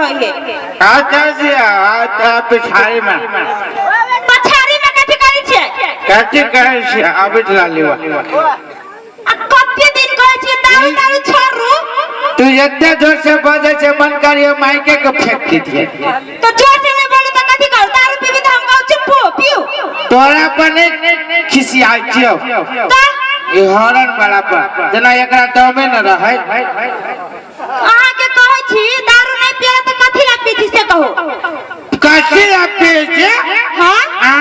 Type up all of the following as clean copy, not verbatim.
रहै है। अच्छा जी, अच्छा पिछाड़ी में। पछाड़ी में कथी करै छियै? कथी कहै छियै? आबैत रहलियै। आ कते दिन कहै छियै दारू दारू छोड़ू। तू एते जोर से बजै छै, मन करियो माइके के फेंक दीजिए। तो जोर से नहीं बोलू तो कथी करू? दारू पीबी तो हम कहू चुप हो पियू। तोरा पर नहीं खिसियाइ छियौ। तो ई हॉर्न वाला पर जेना एकरा दमे न रहै। अहाँ के कहै छी दारू नहीं पियला तो कथी ला पी छी से कहू। कथी ला पियै छै? हाँ। आ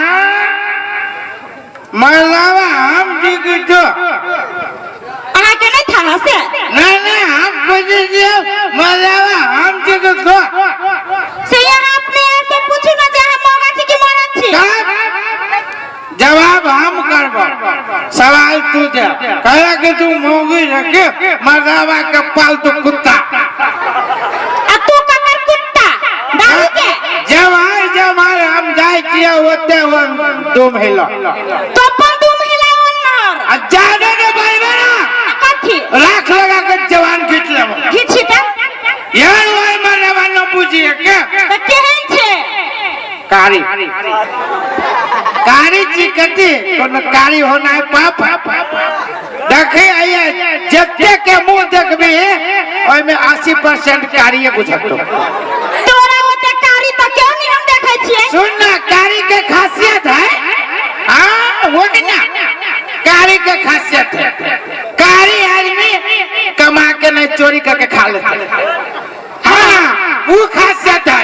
मरलावा हम जी तो अहाँ के नहीं था से? नहीं नहीं, हम पूछे छियौ मरलावा हम जी तो से यहाँ अपने आप से पूछू ना जे हम मौगा छी कि मरद छी। जवाब हम करब, सवाल तू दे। कहला कि तू मौगी रखे मरलावा के पालतू कुत्ता। आ तू ककर कुत्ता? दारू के। जवार जवार हम जाइ छियै ओते दू महिला। तो अपन दू महिला ओनर। आ जाने ने बजबे ना। कथी? राख लगा के जवान खींच लेबो। खींची त? यार ओइ मरलावा न बुझिए के। त केहन छै? कारी कारी छी कथी? कोनो कारी होना है पाप। देखे आइए जते के मुंह देखबी ओइमे 80% कारिये बुझतो। तोरा ओते कारी त क्यों नहीं हम देखै छियै? सुन ना, कारी के खासियत है। हाँ वो कि ना, कारी के खासियत है। कारी आदमी कमा के नहीं चोरी करके खा लेता है। हाँ वो खासियत है।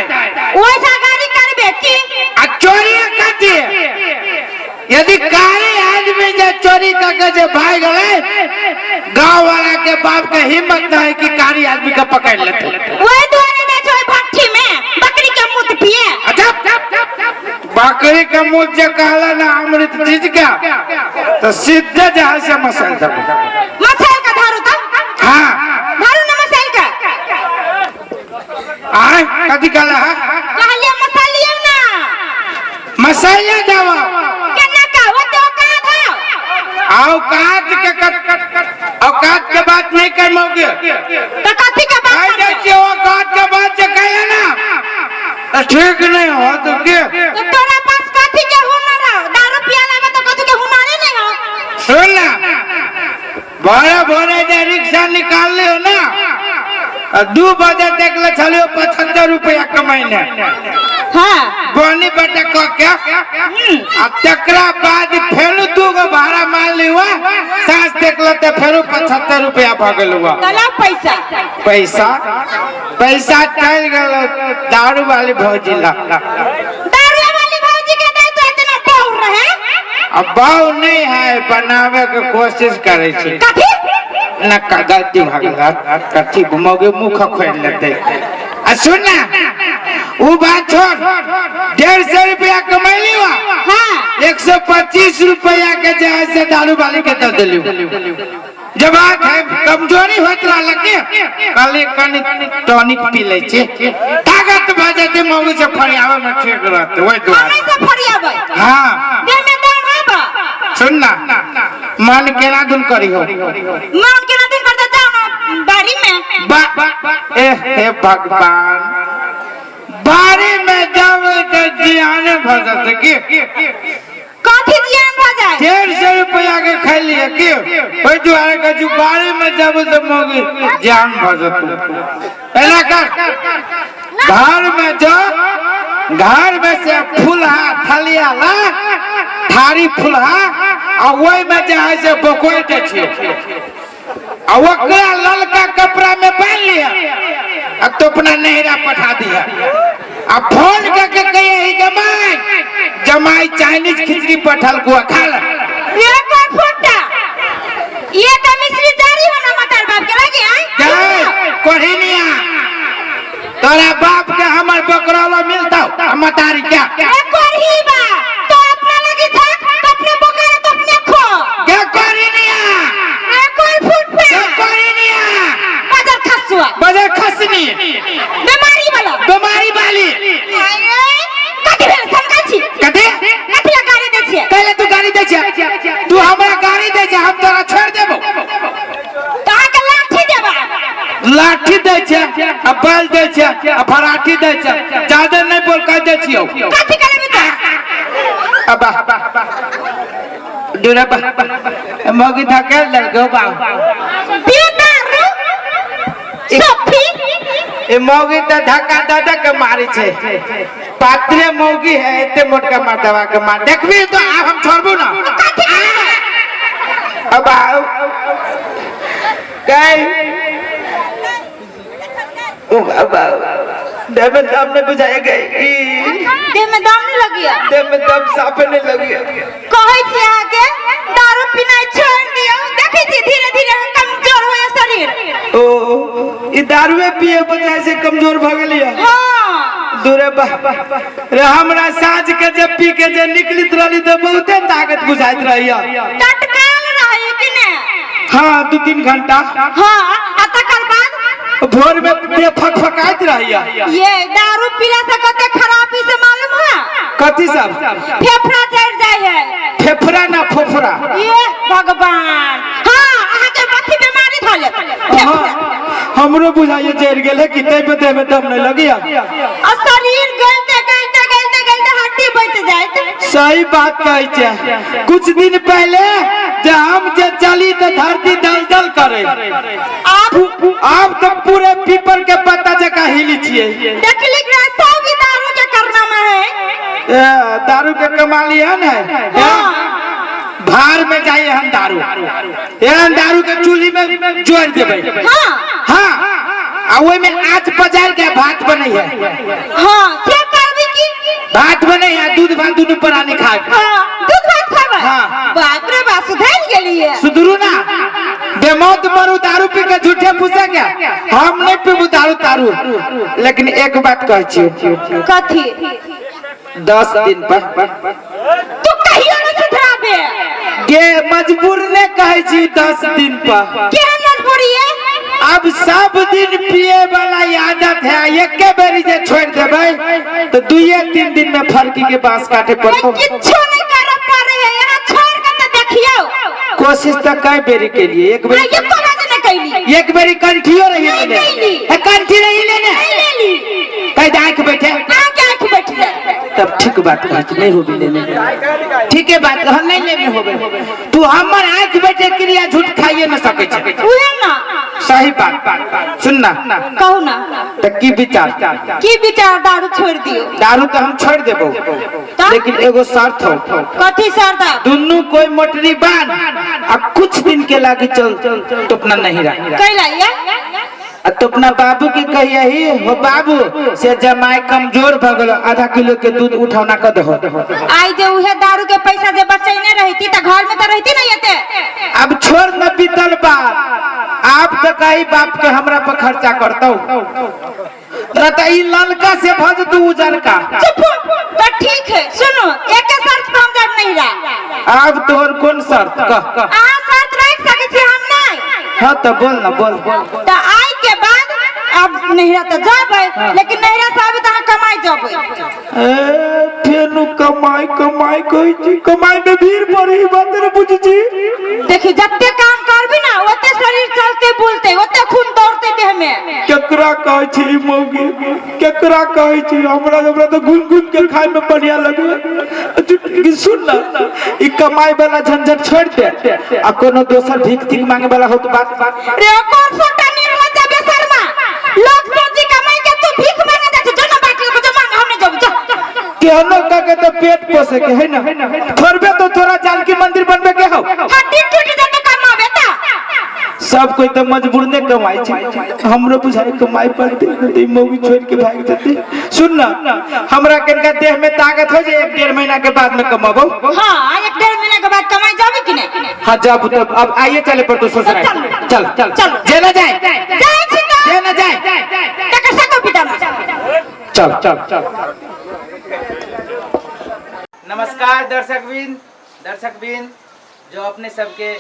वैसा गाड़ी करबे की? आ चोरी कर दिए। यदि कारी आदमी जे चोरी करके जे भाग गए, गांव वाला के बाप के हिम्मत नहीं कि कारी आदमी के पकड़ लेते। वही दुआरे जाइ छै ओहि भट्ठी में बकरी के मूत पिए। अच्छा बकरी के मुंह जे कहला ना अमृत चीज का, तो सीधे जहां से मसल देबो। मसाल का धारू त? हाँ धारू ना मसाल का। आय कथी कहला है? कहलिए मसाल लियौ ना। मसाला देबो। केना का ओते औकात हौ? औकात के औकात के बात नहीं कर मौके। त कथी के बात कह करबै? दै छियै औकात के बात जे कहला ना तो ठीक नहीं हो तो के। तो तोरा पास कथी के हुनर हौ? दारू पियाला में तो कथी के हुनरे नहीं हौ। सुन ना, भोरे भोरे जे रिक्शा निकाल लियो ना, 2 बजे तक ले चलियो 75 रुपया कमाइने। हाँ। बोनी बटे क के आ तकरा बाद फेरू 2 गो भाड़ा मार लियो, साँझ तक ले ते फेरू 75 रुपया भ गेल हुआ। तला पैसा। पैसा पैसा चल गेल दारू वाली भौजी ला। दारू वाली भौजी के दे तो इतना बहु रहे। अब बहु नहीं है, बनावे के कोशिश करे छी। कथी? न का गलती भ गेल, कथी घुमोगे मुख खोल लेते। आ सुन ना, उ बात छोड़, 150 रुपया कमैली वा। हाँ। 125 रुपया के जे है से दारू वाली के दे देली। जब बात है कमजोरी होत रहल के कली कनी टॉनिक पी ले छी, ताकत भ जेते मौगी से फरियावे में ठीक रहते ओइ दुआरे। हमें से फरियाबै। हाँ। देह में दम हब। सुन ना, मन केना दुन करी हो? मन केना दुन करते जाओ ना बाड़ी में। बा ए हे भगवान, बाड़ी में जावे तो जियाने भ जते की? कथी जियान भ जाए? 150 रुपया के खाई लिए की? ओइ दुआरे के जो बाड़ी में जाबे तो मौगी जियान भ जते। एना कर, घर में जो घर में से फुलहा थलिया ला थारी फुलहा आ ओइ में जे है से बकोइ दै छियै आ ओकरा ललका कपड़ा में बांध लिया आ तो अपना नैहरा पठा दिया। आ फोन करके कहिए ही जमाई जमाई चाइनीज खिचड़ी पठल गुआ खा ले। ये का फुट्टा ये का मिश्री जारी हो ना मतार बाप के लगे आए। जय कोढ़िनिया, तोरा बाप के हमर बकरौलो मिलता मतारी क्या? ए कोढ़ी बा तो अपना लगी था तो अपने बकरा तो अपने खो। के कोढ़िनिया? ए कोई फुट पे। के कोढ़िनिया? बाजार खसुआ। बाजार खसनी। बीमारी वाला। बीमारी वाली। कथी भेल सनका छी? कथी? कथी ला गाड़ी दै छियै? पहले तू गाड़ी दै छियै, तू हमरा गाड़ी दै लाठी दै छै आ बैल दै छै आ फराठी दै छै ज्यादा नहीं बोल कह दै छियौ। कथी करबी तऽ? अब दूरा बा मौगी धकेल देलकौ बाबू। पियो दारू सोफी। ए मौगी त धक्का दऽ दऽ के मारै छै। पात्रे मौगी है एते मोटका मर्दवा के मार देखबी तो आब हम छोड़बू ना। कथी करबै? अब आओ गए ओ अब देह में दम नहीं बुझाए गए। देह में दम नहीं लगिया? देह में दम साफे नहीं लगी। कहै छी अहाँके दारू पीनाइ छोड़ि दियौ, देखै छी धीरे धीरे कमजोर होइए शरीर। ओ ई दारुए पिए बजाय से कमजोर भऽ गेलियै। हाँ। दूरे बा रे हमरा साँझ के जे पी के जे निकलित रहली तऽ बहुते ताकत बुझाइत रहैया। टटकाल रहै कि ने? हाँ 2-3 घंटा। हाँ आ तकर बाद भोर में देह फकफकाइत रहैया। ये दारू पीला से कते खराबी से मालूम है? कथी सब? फेफड़ा जड़ जाय है। फेफड़ा ना फोफड़ा। ये भगवान। हाँ अहाँ के कथी बीमारी धऽ लेत? हाँ, हमरो बुझाइए जड़ गेल है कि तै पे देह में दम नहीं लगिया। आ शरीर गलते गलते गलते गलते हड्डी बच जायत। सही बात कहै छै। कुछ दिन पहले जे हम जे चली तो धरती दलदल करे। आब आब तो पूरे पीपर के पत्ता जका हिली छियै। देखली कि सब ई दारू के करनामा है। ए, दारू के कमाली है ने? हाँ। भार में जाइए हम दारू। एहन दारू के चूल्ही में जोड़ देबै। हाँ। हाँ आ ओहि में आँच पजारि के भात बनै है। हाँ से करबी की? भात बनै है दूध भात दुनू प्राणी खाए। हाँ दूध भात खाबै? हाँ। बाप रे बाप सुधरि गेलियै। सुधरू ना बेमौत मरू दारू पी के झूठे फूसे के। हम नहीं पीबू दारू तारू, लेकिन एक बात कहै छियौ। कथी? 10 दिन पर। तू कहियो न सुधराबे। गे मजबूर ने कहै छी 10 दिन पर। केहन मजबूरी है? अब सब दिन पिए वाला आदत है, एके बेरी जे छोड़ देबै तो 2-3 दिन में फरकी के बांस काटे पड़तो। किच्छो नहीं करऽ पड़े है, यहाँ छोड़ के तो देखियौ। कोशिश तो कई बेरी के लिए, एक बेरी एको बार नहीं कैली। एक बेरी कंठियो रही नहीं लेने। कैली। ए, कंठी रही लेने। नहीं लेली। कह दे आंख बैठे। आंख आंख बैठ जाए। तब ठीक बात कह, नहीं होबे लेने। ठीक है बात कह, नहीं लेने होबे। तू हमर आंख बैठे क्रिया झूठ खाइए न सकै छै। उहे ना। सही बात सुन ना। कहू ना। त की विचार? की विचार? दारू छोड़ दियो। दारू तो हम छोड़ देबो, लेकिन एगो शर्त हो। कथी शर्त? दुनू कोई मोटरी बांध आ कुछ दिन के लागी चल तो अपना नहीं रह। कैला या? आ तो अपना बाबू के कहिए ही हो बाबू से जमाई कमजोर भ गेलो, आधा किलो के दूध उठौना क दहो। आई जे उहे दारू के पैसा जे बचैने रहती त घर में त रहती नहीं एते। अब छोड़ न बीतल बात, आप तो कही बाप के हमरा पर खर्चा करतौ न त ई ललका से भज तू उजरका। चुप तो ठीक है सुनो, एक शर्त पर हम जब नहीं रहा। अब तोहर कौन शर्त कह? अहाँ शर्त रख सकै छी हम नहीं। हाँ तो बोल ना, बोल बोल। तो आई के बाद अब नहिरा तो जबै, लेकिन नहिरा से अभी तो अहाँ कमाई जबै। ए फेनु कमाई कमाई कहै छी, कमाई में भीड़ पड़ी बात ने बुझी छी। देखी जते काम करबी ना ओते शरीर चलते बुलते, ओते खून दौड़ते देह में। केकरा कहै छी मौगी, केकरा कहै छी? हमरा हमरा तो घुम घुम के खाय में बढ़िया लगे। सुन ना, ई कमाई वाला झंझट छोड़ दे आ कोनो दोसर भीख तीख मांगे वाला हो तो बात बात। रे कोन फोटा निर्लज्ज बेशर्मा, लोग सोची कमाई के तू भीख मांगे जाय छै, जो ना बाकी जो मांग हम नहीं जब जा। केहनो का के तो पेट पोसे के है ना, छोड़बे तो तोरा जानकी मंदिर बनबे के हो। हड्डी टूट जते कमाबे ता। सब कोई तो मजबूर ने कमाई छै, हमरो बुझाई कमाई पड़ते न त ई मौगी छोड़ के भाग जते। सुन ना, हमरा कनका देह में ताकत हो जे 1-1.5 महीना के बाद में कमाबो। हां 1-1.5 महीना के बाद कमाई जाबी कि नहीं? हां जाब तब, अब आइए चले पर तो ससुराल। चल चल चल। जे ना जाए। जाए छी त। जे ना जाए। तकर सको पिता। चल चल चल। नमस्कार दर्शकवृंद, दर्शकवृंद जो अपने सबके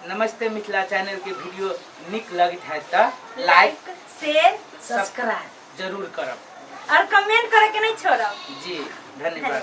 नमस्ते मिथिला चैनल के वीडियो निक लगत है त लाइक शेयर सब्सक्राइब जरूर करब और कमेंट करे के नहीं छोड़ब। जी धन्यवाद।